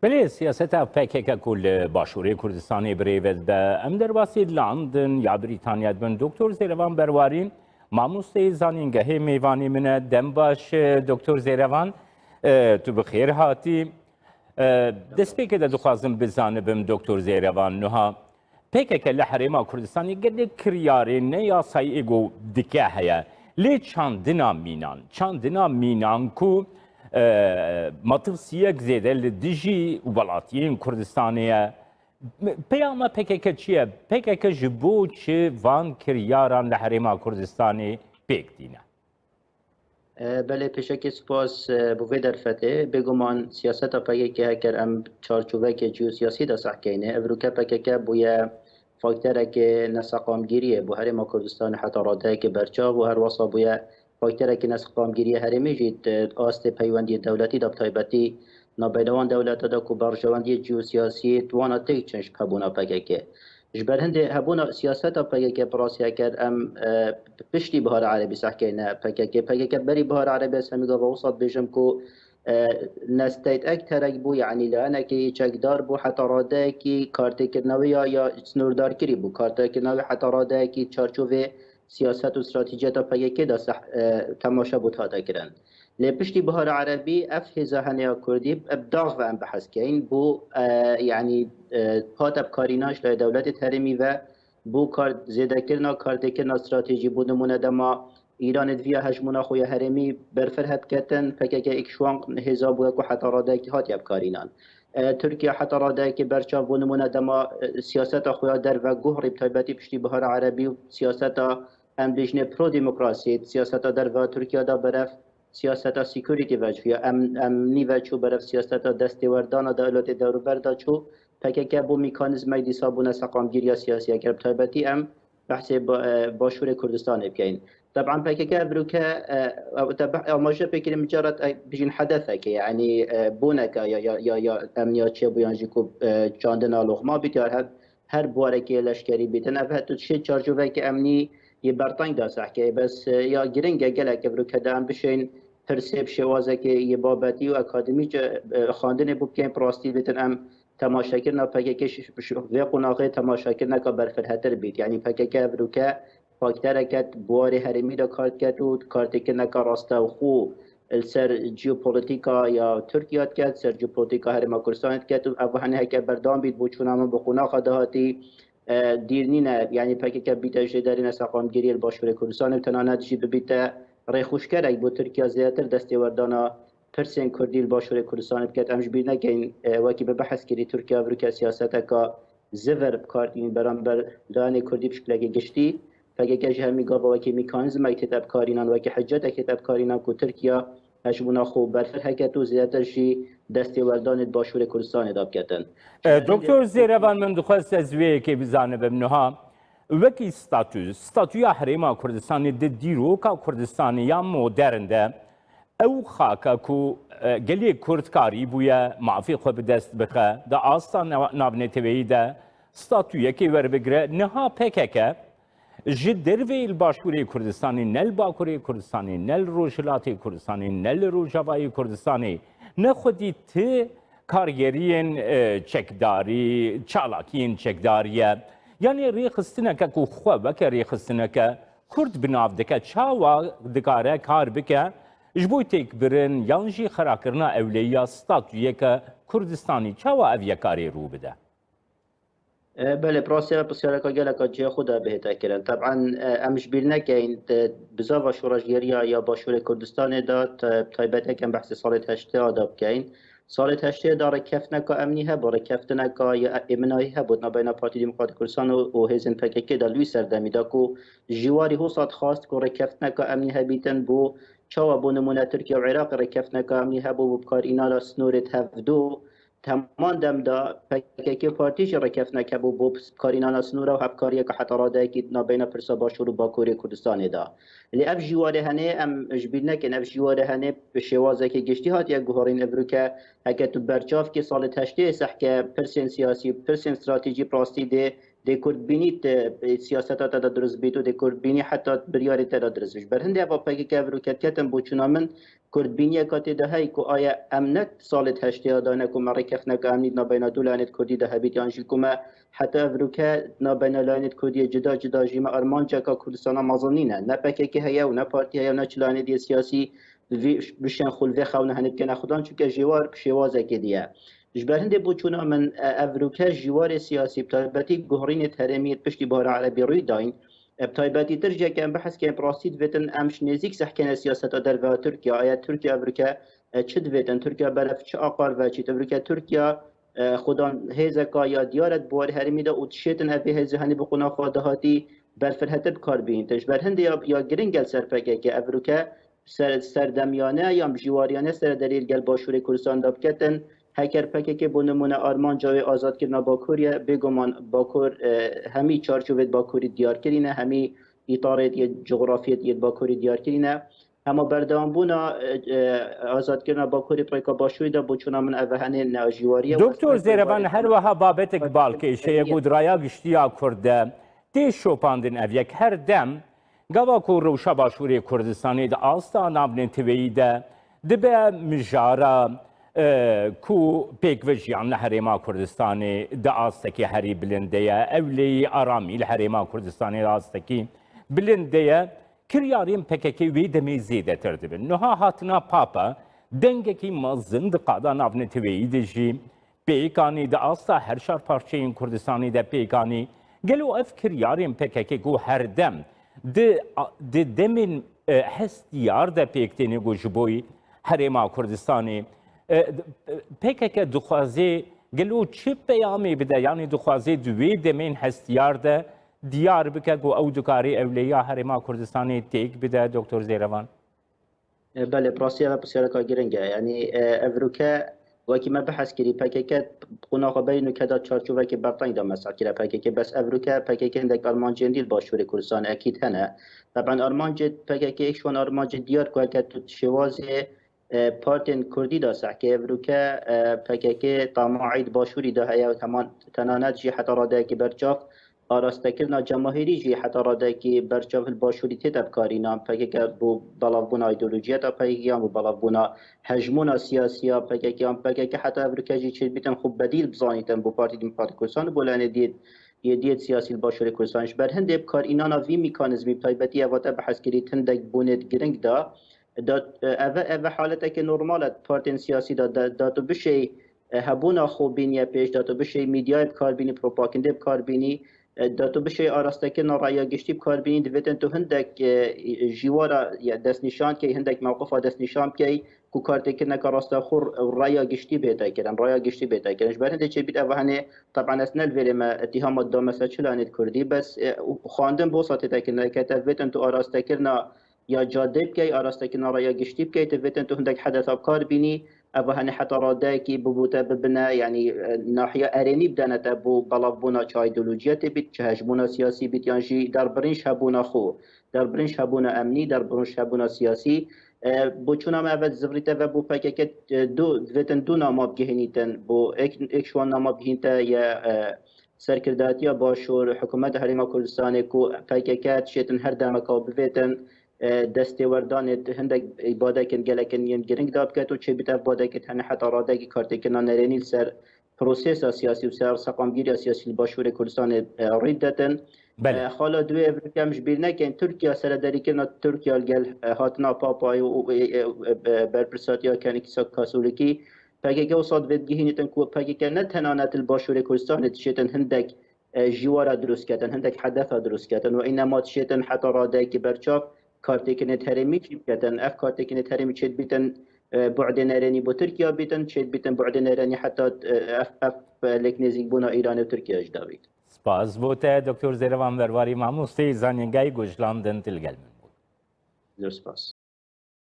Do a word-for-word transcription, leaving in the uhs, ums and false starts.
Belê, siyaseta P K K ku li Başûrê Kurdistanê birêve dibe. Em derbasî London ya Brîtanya dibin. Doktor Zêrevan Berwarî, mamosteyê zanîngehê, mêvanê min e. Dem baş, e, Doktor Zêrevan, e, tu bi xêr hatî. E, destpêkê de dixwazim bizanibim, Doktor Zêrevan, nuha P K K li Herêma Kurdistanê gelek kiryarên ne yasayî êgo dike heye. Lê çandina mînan, çandina mînan ku, e, matif siyek zêde li dijî welatiyên Kurdistanê ye. Peyama P K K çi ye? P K K ji bo çi van kiryaran li Herêma Kurdistanê pêk tîne? E, belê, pêşekê spas, e, bo vê derfetê. Bêguman siyaseta P K K, heger em çarçovekê ciyosiyasî de seh keyne, evroke P K K bûye fakterekê neseqamgiriyê bo Herêma Kurdistanê heta radeyekê berçav û her wesa bûye fakterekê neseqamgiriyê herêmî jî di astê peywendiyê dewletî de, bi taybetî nabeyne wan dewleta de ku berjewendiyê ciyosiyasî di wana têk çin ji hebûna P K K. Ji ber hindê hebûna siyaseta P K K bi rastî, heger em, e, piştî Bihara Erebî seh keyne P K K, P K K berî Bihara Erebî, ez hemî gava wisa dibêjim ku, e, ne state actor-ek bû, yanî layenekî çekdar bû, heta radeyekî kartêkirina wê ya, ya snordarkirî bû, kartêkirina wê heta radeyekî çarçovê siyaset û stratejiyeta P K K de seh-, e, temaşe bû hate kirin. Lê piştî Bihara Erebî ev hêza hene ya Kurdî bi dax ve em behs keyn, bû, e, yanî, e, hate bikarînan ji layê dewletê herêmî ve, bû kar, zêdekirina kartêkirina stratejî, bû nimûne dema Îranê diviya hejmûna xwe ya herêmî berfireh diketin, P K K êk ji wan hêza bûye ku heta radeyekî hatiye bikarînan. E, Tirkiye heta radeyekê berçav bû, nimûne dema, e, siyaseta xwe ya derve guhrî, bi taybetî piştî Bihara Erebî û siyaseta, em bêjinê, pro-demokrasî, siyaseta derve ya Tirkiye de berev siyaseta security ve çû ya em-, emnî ve çû, berev siyaseta destêwerdana dewletê dewrûber de çû, P K K bû mekanîzmek dîsa bû neseqamgiriya siyasî. Eger bi taybetî em behsê ba-, e, Başûrê Kurdistanê bikeyn. Teban P K K evroke, e, ew te beh-, amaje pêkirî micaret, e, bijîn hedefeke, yanî, e, bûneke ya, ya, ya, ya emniya çêbûyan jî ku, e, çandina loxma bît ya her, her buwarekê leşkerî bîtin. Ev hetu dişê çarçoveke emnî yê berteng de sehkeyê. Bes, e, ya giring e gelek evroke de em bişên pirsê bi şêwazekê yê babetî û akademîk, e, xandinê bû bikeyn, bi rastî bêtin em temaşekirina P K K ji, ji vê qonaxê temaşekirineka berfirehtir bît. Yanî P K K evroke faktereke di buwarê herêmî de kar diket û kartêkirineka rastewxo li ser jeopolîtîka ya Tirkiye diket, ser jeopolîtîka Herêma Kurdistanê diket û ev hene heke berdewam bît bo çûna min bi qonaxa dahatî, e, dîr nîne, yanî P K K bîte jêderê neseqamgiriyê li Başûrê Kurdistanê û tenanî jî bibîte rêxuşkerek bo Tirkiye zêdetir destêwerdana pirsên Kurdî li Başûrê Kurdistanê biket. Em ji bîr nekeyn, e, wekî bi behs kirî, Tirkiye evroke siyaseteka zivir bi kar tînin beramber layanê Kurdî bi şiklekî giştî. P K K ji hemî gava wekî mekanîzmek tête bikarînan, wekî hiccetek tête bikarînan ku Tirkiye hejmûna xwe berfireh kete û zêdetir jî destêwerdanê di Başûrê Kurdistanê de biketin. E, Doktor Zêrevan, min dixwest ez wê yekê bizanibim niha. Wekî statû, statûya Herêma Kurdistanê di dîroka Kurdistanê ya modern de, ew xaka ku, e, gelê Kurd karîbûye mafê xwe bi dest bixe, di asta nav-, navneteweyî de statûyekê werbigire, niha P K K ji derveyî li Başûrê Kurdistanê, ne li Bakurê Kurdistanê, ne li Rojhilatê Kurdistanê, ne li Rojavayê Kurdistanê, ne xwedî ti kargeriyên, e, çekdarî, çalakiyên çekdarî ye. Yanî rêxistineke ku xwe weke rêxistineke Kurd bi nav dike, çawa dikare kar bike ji bo têkbirin yan jî xerakirina ewleyiya statuyeke Kurdistanî? Çawa ev yekarê rû bide? E, belê, bi rastî ve pisyareka geleka cihê xwe de bihête kirin. Teban, e, em ji bîr nekeyn, di bizava şoreşgeriya ya Başûrê Kurdistanê de, te-, taybeteke em behsê salê heştê de bikeyn. Salê heştê de rêkeftineka emnî hebû, rêkeftineka ya êminayî hebû di navbeyna Partî Demokratîk Kurdistan û, û hêzên P K K de, li wî serdemî de ku ji warî Hûsa dixwest ku rêkeftineka emnî hebîtin bû, çawa bo nimûne Tirkiye û Iraqê rêkeftineka emnî hebû, bû bikarînana snorê di hevdu, di heman dem de P K K partî jî rêkeftinek hebû bo bikarînana sinora û hevkariyeke heta radeyekî di navbeyna pirsa Başûr û Bakurê Kurdistanê de. Lê ev jîwarê hene, em ji bîr nekin, ev jîwarê hene bi şêwazeke giştî hatiye guherîn. Evroke heke tu berçavkê salê heştê sehke pirsên siyasî, pirsên stratejî bi rastî dê Dê kurdbînî te, e, siyaseta te de dirust bît û dê kurdbînî heta biryarê te de dirust bît. Ji ber hindê eva P K K ev rûket ketin boçûna min kurdbîniyeka tê de heye ku aya em ne salê heştê ya dayne ku me rêkeftineka emnî di navbeyna du layanê kurdî de hebît yan jî ku me heta ev rûke di navbeyna layanê kurdiyê cida cida jî me armanceka Kurdistana mezin nîne. Ne P K K heye û ne partî heye û ne çi layanê diyê siyasî vî, bişên xwe li vê xewna henê bikene xudan, çunke jêwar şêwazekê diye. Ji ber hindê boçûna min, e, ev rûke jîwarê siyasî, bi taybetî guherînê herêmî yê piştî Buhara Erebî rûy dayîn. E, bi taybetî tir jî ke em behs kin, bi rastî divêtin em ji nêzîk sehkene siyaseta derve ya Tirkiye. Aya Tirkiye ev rûke, e, çi divêtin? Tirkiye berev çi aqar veçît? Ev rûke Tirkiye, e, xudan hêzeka ya diyar e di biwarê herêmî de û dişêtin ev ê hêzê henî bi qûna xwe dahatî berfirehtir bi kar bihîntin. Ji ber hindê ya, ya giring e li ser P K K ev rûke ser, serdemiyane yan bi jîwariyane serederî li gel Başûrê Kurdistan de biketin. Heker P K K bo nimûne armanca wê azadkirina Bakurê ye, bêguman Bakur, e, hemî çarçovê di Bakurî diyar kirîne, hemî îtarê yê cografiyê yê di Bakurî diyar kirîne. Hema berdewambûna, e, e, azadkirina Bakurî bi rêka Başûrî de boçûna min ev e henê neajîwarî ye. Doktor Zêrevan, her wiha babetek balkêş heye ku di raya giştî ya Kurd de tê şopandin. Ev yek her dem gava ku rewşa Başûrê Kurdistanê di asta navneteweyî de dibe mijara, e, ku pêkve jiyan li Herêma Kurdistanê di astekî herî bilind de ye. Ewleyî aramî li Herêma Kurdistanê di astekî bilind de ye. Kiryarên P K K wê demê zêdetir dibin. Niha hatina Papa dengekî mezin di qada navneteweyî de jî pêk anî, di asta her çar parçeyên Kurdistanê de pêk anî. Gelo ev kiryarên P K K ku her dem di, di demên, e, hestiyar de pêk têne ku ji bo Herêma Kurdistanê, e, P K K dixwaze gelo çi peyamê bide? Yanî dixwaze di wê demên hestiyar de diyar bike ku ew dikarî ewleya Herêma Kurdistanê têk bide, Doktor Zêrevan? E, belê, bi rastî ev pirsiyareka giring e. Yanî, e, ev rûke, wekî me behs kirî, P K K qûna xwe berî nûke da çarçovekê berteng da mesel kire P K K. Bes ev rûke P K K hindek armancên dî li Başûrê Kurdistan ekîd hene. Taban armancê P K K êk ji wan armancê diyar ku heke tu şêwazê, e, partên Kurdî da sehkê ev rûke, e, P K K tamaî di Başûrî de heye, heman tenanet jî heta radeyekî berçav arastekirina cemahîrî jî heta radeyekî berçav li Başûrî tête bikarînan. P K K bo belavbûna îdeolojiyeta P K K yan bo belavbûna hejmûna siyasî ya P K K yan P K K heta ev rûke jî çêdibîtin xwe bedîl bizanîtin bo Partî Demokratîk Kurdistan û bo layanê diyê, yê diyê siyasî li Başûrê Kurdistan. Ji ber hindê bikarînana vî mîkanîzmî bi taybetî ev hate behs kirî hindek bûnê giring da. Da, eve, eve haletekê normal e partên siyasî de, da, da tu bişêy e, hebûna xwe bîniye pêş, da tu bişêy mîdyayê bi kar bînî, propagandê bi kar bînî, e, da tu bişêy arastekirina raya giştî bi kar bînî, divêtin tu hindek, e, jîwara, ya, destnîşan key, hindek mewqifa destnîşan bikey ku kartêkirineke rasteqû raya giştî bête kirin, raya giştî bête kirin. Ji ber hindê çêbît ev henê, taban ez ne li vêrê me îtîhama dida me ser çi layanê di kurdî, bes, e, xwendin bosa tête kirin, ke te divêtin tu arastekirina ya cadê bikey, arastekirina raya giştî bikey, divêtin tu hindek hedesa bi kar bînî, eva henê heta radeyekî bibûte bibine, yanî, e, nahiya erênî bidene te bo belavbûna çi îdeolojiyetê bît, çi hejmûna siyasî bît, yan jî derbirîn ji hebûna xwe, derbirîn ji hebûna emnî, derbirîn ji hebûna siyasî. E, boçûna me eve zivrîte ve bo P K K, e, du, divêtin du nama bigihînîtin, bo êk, êk ji wan nama bigihînte ye, e, serkirdatiya Başûr, hikûmeta Herêma Kurdistanê ku P K K dişêtin her demeka bivêtin, e, destêwerdanê hindek badekên gelekên yên giring da biket û çêbît ev badekê tenê heta radekî kartêkirina nerênî li ser prosesa siyasî û ser seqamgîriya siyasî li Başûrê Kurdistanê, e, rî detin. Belê. E, xala duê ev em ji bîr nekin, Tirkiye serederîkirina Tirkiye li gel, e, hatina Papayê û, û, e, e, e, berpirsatiya Kenîkîsa Kasolîkî, P K K wisa divê digihînîtin ku P K K ne tenane li Başûrê Kurdistanê dişêtin hindek, e, jîwara dirust ketin, hindek hedefa dirust ketin û înema dişêtin heta radeyekî berçav kartêkinê herêmî çî biketin. Ev kartêkinê herêmî çêdibîtin, e, bu'dê nerênî bo Tirkiye bîtin, çêdibîtin bu'dê nerênî heta, e, ev, ev, e, lêk nêzîkbûna Îranê û Tirkiye ji da bît. Spas bo te, Doktor Zêrevan Verwarî, mamosteyê zanîngehê Gojlandin, tu li gel min bû. Zor spas.